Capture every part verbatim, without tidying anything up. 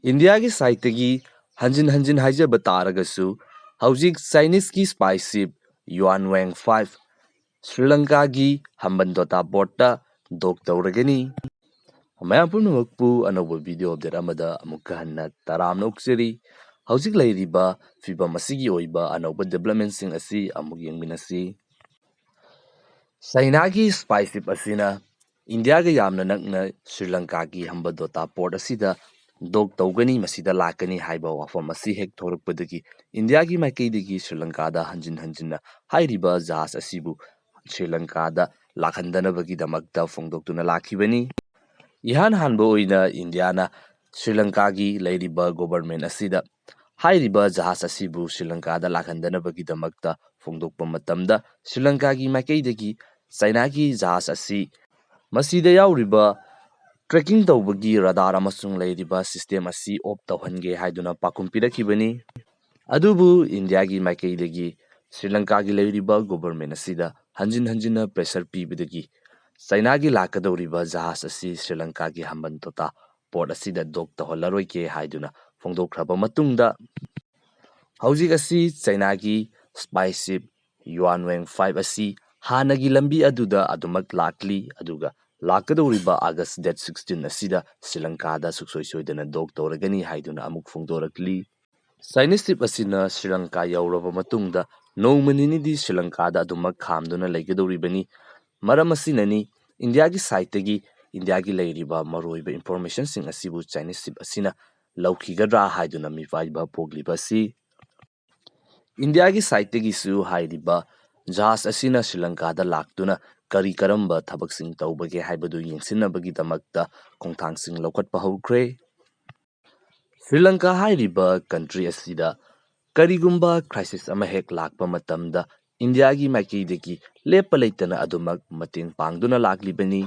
ꯏꯟꯗꯤꯌꯥꯒꯤ ꯁꯥꯏꯠꯇꯒꯤ ꯍꯟꯖꯤꯟ ꯍꯟꯖꯤꯟ ꯍꯥꯏꯖꯕ ꯇꯥꯔꯒꯁꯨ, ꯍꯧꯖꯤꯛ ꯆꯥꯏꯅꯤꯁꯀꯤ ꯁ꯭ꯄꯥꯏ ꯁꯤꯞ ꯌꯨꯑꯥꯟ ꯋꯦꯡ ꯐꯥꯏꯚ ꯁ꯭ꯔꯤꯂꯪꯀꯥꯒꯤ ꯍꯝꯕꯟꯇꯣꯇꯥ ꯄꯣꯔꯠꯇ ꯗꯣꯛ ꯇꯧꯔꯒꯅꯤ꯫ ꯃꯌꯥꯝ ꯄꯨꯝꯅꯃꯛꯄꯨ ꯑꯅꯧꯕ ꯚꯤꯗꯤꯑꯣ ꯑꯞꯗꯦꯠ ꯑꯃꯗ ꯑꯃꯨꯛꯀ ꯍꯟꯅ ꯇꯔꯥꯝꯅ ꯑꯣꯛꯆꯔꯤ꯫ ꯍꯧꯖꯤꯛ ꯂꯩꯔꯤꯕ ꯐꯤꯕꯝ ꯑꯁꯤꯒꯤ ꯑꯣꯏꯕ ꯑꯅꯧꯕ ꯗꯤꯕ꯭ꯂꯞꯃꯦꯟꯁꯤꯡ ꯑꯁꯤ ꯑꯃꯨꯛ ꯌꯦꯡꯃꯤꯟꯅꯁꯤ꯫ ꯆꯥꯏꯅꯥꯒꯤ ꯁ꯭ꯄꯥꯏ ꯁꯤꯞ ꯑꯁꯤꯅ ꯏꯟꯗꯤꯌꯥꯒ ꯌꯥꯝꯅ ꯅꯛꯅ ꯁ꯭ꯔꯤꯂꯪꯀꯥꯒꯤ ꯍꯝꯕꯟꯇꯣꯇꯥ ꯄꯣꯔꯠ ꯑꯁꯤꯗ ꯗꯣꯛ ꯇꯧꯒꯅꯤ, ꯃꯁꯤꯗ ꯂꯥꯛꯀꯅꯤ ꯍꯥꯏꯕ ꯋꯥꯐꯝ ꯑꯁꯤ ꯍꯦꯛ ꯊꯣꯔꯛꯄꯗꯒꯤ ꯏꯟꯗꯤꯌꯥꯒꯤ ꯃꯥꯏꯀꯩꯗꯒꯤ ꯁ꯭ꯔꯤꯂꯪꯀꯥꯗ ꯍꯟꯖꯤꯟ ꯍꯟꯖꯤꯟꯅ ꯍꯥꯏꯔꯤꯕ ꯖꯍꯥꯖ ꯑꯁꯤꯕꯨ ꯁ꯭ꯔꯤꯂꯪꯀꯥꯗ ꯂꯥꯛꯍꯟꯗꯅꯕꯒꯤꯗꯃꯛꯇ ꯐꯣꯡꯗꯣꯛꯇꯨꯅ ꯂꯥꯛꯈꯤꯕꯅꯤ꯫ ꯏꯍꯥꯟ ꯍꯥꯟꯕ ꯑꯣꯏꯅ ꯏꯟꯗꯤꯌꯥꯅ ꯁ꯭ꯔꯤꯂꯪꯀꯥꯒꯤ ꯂꯩꯔꯤꯕ ꯒꯣꯚꯔꯟꯃꯦꯟꯠ ꯑꯁꯤꯗ ꯍꯥꯏꯔꯤꯕ ꯖꯍꯥꯖ ꯑꯁꯤꯕꯨ ꯁ꯭ꯔꯤꯂꯪꯀꯥꯗ ꯂꯥꯛꯍꯟꯗꯅꯕꯒꯤꯗꯃꯛꯇ ꯐꯣꯡꯗꯣꯛꯄ ꯃꯇꯝꯗ, ꯁ꯭ꯔꯤꯂꯪꯀꯥꯒꯤ ꯃꯥꯏꯀꯩꯗꯒꯤ ꯆꯥꯏꯅꯥꯒꯤ ꯖꯍꯥꯖ ꯑꯁꯤ ꯃꯁꯤꯗ ꯌꯥꯎꯔꯤꯕ ꯇ꯭ꯔꯦꯀꯤꯡ ꯇꯧꯕꯒꯤ ꯔꯥꯗꯥꯔ ꯑꯃꯁꯨꯡ ꯂꯩꯔꯤꯕ ꯁꯤꯁꯇꯦꯝ ꯑꯁꯤ ꯑꯣꯐ ꯇꯧꯍꯟꯒꯦ ꯍꯥꯏꯗꯨꯅ ꯄꯥꯎꯈꯨꯝ ꯄꯤꯔꯛꯈꯤꯕꯅꯤ꯫ ꯑꯗꯨꯕꯨ ꯏꯟꯗꯤꯌꯥꯒꯤ ꯃꯥꯏꯀꯩꯗꯒꯤ ꯁ꯭ꯔꯤꯂꯪꯀꯥꯒꯤ ꯂꯩꯔꯤꯕ ꯒꯣꯚꯔꯟꯃꯦꯟꯠ ꯑꯁꯤꯗ ꯍꯟꯖꯤꯟ ꯍꯟꯖꯤꯟꯅ ꯄ꯭ꯔꯦꯁꯔ ꯄꯤꯕꯗꯒꯤ ꯆꯥꯏꯅꯥꯒꯤ ꯂꯥꯛꯀꯗꯧꯔꯤꯕ ꯖꯍꯥꯖ ꯑꯁꯤ ꯁ꯭ꯔꯤꯂꯪꯀꯥꯒꯤ ꯍꯝꯕꯟꯇꯣꯇꯥ ꯄꯣꯔꯠ ꯑꯁꯤꯗ ꯗꯣꯛ ꯇꯧꯍꯜꯂꯔꯣꯏꯒꯦ ꯍꯥꯏꯗꯨꯅ ꯐꯣꯡꯗꯣꯛꯈ꯭ꯔꯕ ꯃꯇꯨꯡꯗ, ꯍꯧꯖꯤꯛ ꯑꯁꯤ ꯆꯥꯏꯅꯥꯒꯤ ꯁ꯭ꯄꯥꯏ ꯁꯤꯞ ꯌꯨꯑꯥꯟ ꯋꯦꯡ ꯐꯥꯏꯚ ꯑꯁꯤ ꯍꯥꯟꯅꯒꯤ ꯂꯝꯕꯤ ꯑꯗꯨꯗ ꯑꯗꯨꯃꯛ ꯂꯥꯛꯂꯤ, ꯑꯗꯨꯒ ꯂꯥꯛꯀꯗꯧꯔꯤꯕ ꯑꯥꯒꯁ ꯗꯦꯠ ꯁꯤꯛꯁꯇꯤꯟ ꯑꯁꯤꯗ ꯁ꯭ꯔꯤꯂꯪꯀꯥꯗ ꯁꯨꯡꯁꯣꯏ ꯁꯣꯏꯗꯅ ꯗꯣꯛ ꯇꯧꯔꯒꯅꯤ ꯍꯥꯏꯗꯨꯅ ꯑꯃꯨꯛ ꯐꯣꯡꯗꯣꯔꯛꯂꯤ꯫ ꯆꯥꯏꯅꯤꯁ ꯁꯤꯞ ꯑꯁꯤꯅ ꯁ꯭ꯔꯤꯂꯪꯀꯥ ꯌꯧꯔꯕ ꯃꯇꯨꯡꯗ ꯅꯣꯡꯃ ꯅꯤꯅꯤꯗꯤ ꯁ꯭ꯔꯤꯂꯪꯀꯥꯗ ꯑꯗꯨꯃꯛ ꯈꯥꯝꯗꯨꯅ ꯂꯩꯒꯗꯧꯔꯤꯕꯅꯤ꯫ ꯃꯔꯝ ꯑꯁꯤꯅꯅꯤ ꯏꯟꯗꯤꯌꯥꯒꯤ ꯁꯥꯏꯠꯇꯒꯤ ꯏꯟꯗꯤꯌꯥꯒꯤ ꯂꯩꯔꯤꯕ ꯃꯔꯨꯑꯣꯏꯕ ꯏꯟꯐꯣꯔꯃꯦꯁꯟꯁꯤꯡ ꯑꯁꯤꯕꯨ ꯆꯥꯏꯅꯤꯁ ꯁꯤꯞ ꯑꯁꯤꯅ ꯂꯧꯈꯤꯒꯗ꯭ꯔꯥ ꯍꯥꯏꯗꯨꯅ ꯃꯤꯄꯥꯏꯕ ꯄꯣꯛꯂꯤꯕ ꯑꯁꯤ꯫ ꯏꯟꯗꯤꯌꯥꯒꯤ ꯁꯥꯏꯠꯇꯒꯤꯁꯨ ꯍꯥꯏꯔꯤꯕ ꯖꯍꯥꯖ ꯑꯁꯤꯅ ꯁ꯭ꯔꯤꯂꯪꯀꯥꯗ ꯂꯥꯛꯇꯨꯅ ꯀꯔꯤ ꯀꯔꯝꯕ ꯊꯕꯛꯁꯤꯡ ꯇꯧꯕꯒꯦ ꯍꯥꯏꯕꯗꯨ ꯌꯦꯡꯁꯤꯟꯅꯕꯒꯤꯗꯃꯛꯇ ꯈꯣꯡꯊꯥꯡꯁꯤꯡ ꯂꯧꯈꯠꯄ ꯍꯧꯈ꯭ꯔꯦ꯫ ꯁ꯭ꯔꯤꯂꯪꯀꯥ ꯍꯥꯏꯔꯤꯕ ꯀꯟꯇ꯭ꯔꯤ ꯑꯁꯤꯗ ꯀꯔꯤꯒꯨꯝꯕ ꯀ꯭ꯔꯥꯏꯁꯤꯁ ꯑꯃ ꯍꯦꯛ ꯂꯥꯛꯄ ꯃꯇꯝꯗ ꯏꯟꯗꯤꯌꯥꯒꯤ ꯃꯥꯏꯀꯩꯗꯒꯤ ꯂꯦꯞꯄ ꯂꯩꯇꯅ ꯑꯗꯨꯃꯛ ꯃꯇꯦꯡ ꯄꯥꯡꯗꯨꯅ ꯂꯥꯛꯂꯤꯕꯅꯤ꯫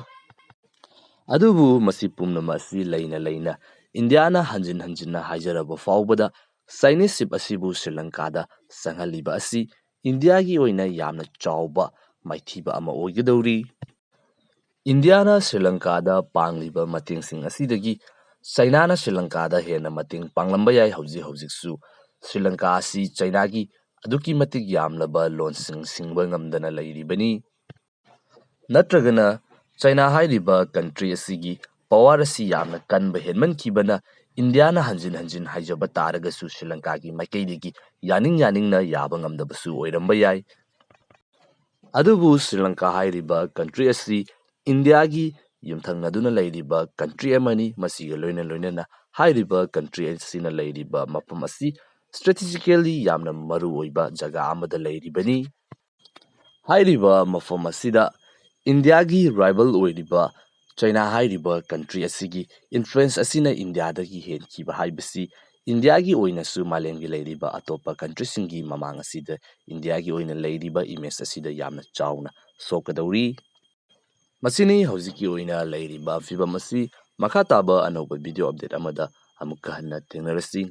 ꯑꯗꯨꯕꯨ ꯃꯁꯤ ꯄꯨꯝꯅꯃꯛ ꯑꯁꯤ ꯂꯩꯅ ꯂꯩꯅ ꯏꯟꯗꯤꯌꯥꯅ ꯍꯟꯖꯤꯟ ꯍꯟꯖꯤꯟꯅ ꯍꯥꯏꯖꯔꯕ ꯐꯥꯎꯕꯗ ꯆꯥꯏꯅꯤꯁ ꯁꯤꯞ ꯑꯁꯤꯕꯨ ꯁ꯭ꯔꯤꯂꯪꯀꯥꯗ ꯆꯪꯍꯜꯂꯤꯕ ꯑꯁꯤ ꯏꯟꯗꯤꯌꯥꯒꯤ ꯑꯣꯏꯅ ꯌꯥꯝꯅ ꯆꯥꯎꯕ ꯃꯥꯏꯊꯤꯕ ꯑꯃ ꯑꯣꯏꯒꯗꯧꯔꯤ꯫ ꯏꯟꯗꯤꯌꯥꯅ ꯁ꯭ꯔꯤꯂꯪꯀꯥꯗ ꯄꯥꯡꯂꯤꯕ ꯃꯇꯦꯡꯁꯤꯡ ꯑꯁꯤꯗꯒꯤ ꯆꯩꯅꯥꯅ ꯁ꯭ꯔꯤ ꯂꯪꯀꯥꯗ ꯍꯦꯟꯅ ꯃꯇꯦꯡ ꯄꯥꯡꯂꯝꯕ ꯌꯥꯏ꯫ ꯍꯧꯖꯤꯛ ꯍꯧꯖꯤꯛꯁꯨ ꯁ꯭ꯔꯤ ꯂꯪꯀꯥ ꯑꯁꯤ ꯆꯩꯅꯥꯒꯤ ꯑꯗꯨꯛꯀꯤ ꯃꯇꯤꯛ ꯌꯥꯝꯂꯕ ꯂꯣꯟꯁꯤꯡ ꯁꯤꯡꯕ ꯉꯝꯗꯅ ꯂꯩꯔꯤꯕꯅꯤ꯫ ꯅꯠꯇ꯭ꯔꯒꯅ ꯆꯩꯅꯥ ꯍꯥꯏꯔꯤꯕ ꯀꯟꯇ꯭ꯔꯤ ꯑꯁꯤꯒꯤ ꯄꯋꯥꯔ ꯑꯁꯤ ꯌꯥꯝꯅ ꯀꯟꯕ ꯍꯦꯟꯃꯟꯈꯤꯕꯅ ꯏꯟꯗꯤꯌꯥꯅ ꯍꯟꯖꯤꯟ ꯍꯟꯖꯤꯟ ꯍꯥꯏꯖꯕ ꯇꯥꯔꯒꯁꯨ ꯁ꯭ꯔꯤ ꯂꯪꯀꯥꯒꯤ ꯃꯥꯏꯀꯩꯗꯒꯤ ꯌꯥꯅꯤꯡ ꯌꯥꯅꯤꯡꯅ ꯌꯥꯕ ꯉꯝꯗꯕꯁꯨ ꯑꯣꯏꯔꯝꯕ ꯌꯥꯏ꯫ ꯑꯗꯨꯕꯨ ꯁ꯭ꯔꯤ ꯂꯪꯀꯥ ꯍꯥꯏꯔꯤꯕ ꯀꯟꯇ꯭ꯔꯤ ꯑꯁꯤ ꯏꯟꯗꯤꯌꯥꯒꯤ ꯌꯨꯝꯊꯪꯅꯗꯨꯅ ꯂꯩꯔꯤꯕ ꯀꯟꯇ꯭ꯔꯤ ꯑꯃꯅꯤ꯫ ꯃꯁꯤꯒ ꯂꯣꯏꯅ ꯂꯣꯏꯅꯅ ꯍꯥꯏꯔꯤꯕ ꯀꯟꯇ꯭ꯔꯤ ꯑꯁꯤꯅ ꯂꯩꯔꯤꯕ ꯃꯐꯝ ꯑꯁꯤ ꯁ꯭ꯇ꯭ꯔꯦꯇꯤꯖꯤꯀꯦꯜꯂꯤ ꯌꯥꯝꯅ ꯃꯔꯨ ꯑꯣꯏꯕ ꯖꯒꯥ ꯑꯃꯗ ꯂꯩꯔꯤꯕꯅꯤ꯫ ꯍꯥꯏꯔꯤꯕ ꯃꯐꯝ ꯑꯁꯤꯗ ꯏꯟꯗꯤꯌꯥꯒꯤ ꯔꯥꯏꯕꯜ ꯑꯣꯏꯔꯤꯕ ꯆꯩꯅꯥ ꯍꯥꯏꯔꯤꯕ ꯀꯟꯇ꯭ꯔꯤ ꯑꯁꯤꯒꯤ ꯏꯟꯐ꯭ꯂꯨꯌꯦꯟꯁ ꯑꯁꯤꯅ ꯏꯟꯗꯤꯌꯥꯗꯒꯤ ꯍꯦꯟꯈꯤꯕ ꯍꯥꯏꯕꯁꯤ ꯏꯟꯗꯤꯌꯥꯒꯤ ꯑꯣꯏꯅꯁꯨ ꯃꯥꯂꯦꯝꯒꯤ ꯂꯩꯔꯤꯕ ꯑꯇꯣꯞꯄ ꯀꯟꯇ꯭ꯔꯤꯁꯤꯡꯒꯤ ꯃꯃꯥꯡ ꯑꯁꯤꯗ ꯏꯟꯗꯤꯌꯥꯒꯤ ꯑꯣꯏꯅ ꯂꯩꯔꯤꯕ ꯏꯃꯦꯖ ꯑꯁꯤꯗ ꯌꯥꯝꯅ ꯆꯥꯎꯅ ꯁꯣꯛꯀꯗꯧꯔꯤ꯫ ꯃꯁꯤꯅꯤ ꯍꯧꯖꯤꯛꯀꯤ ꯑꯣꯏꯅ ꯂꯩꯔꯤꯕ ꯐꯤꯕꯝ ꯑꯁꯤ꯫ ꯃꯈꯥ ꯇꯥꯕ ꯑꯅꯧꯕ ꯚꯤꯗꯤꯑꯣ ꯑꯞꯗꯦꯠ ꯑꯃꯗ ꯑꯃꯨꯛꯀ ꯍꯟꯅ ꯊꯦꯡꯅꯔꯁꯤ꯫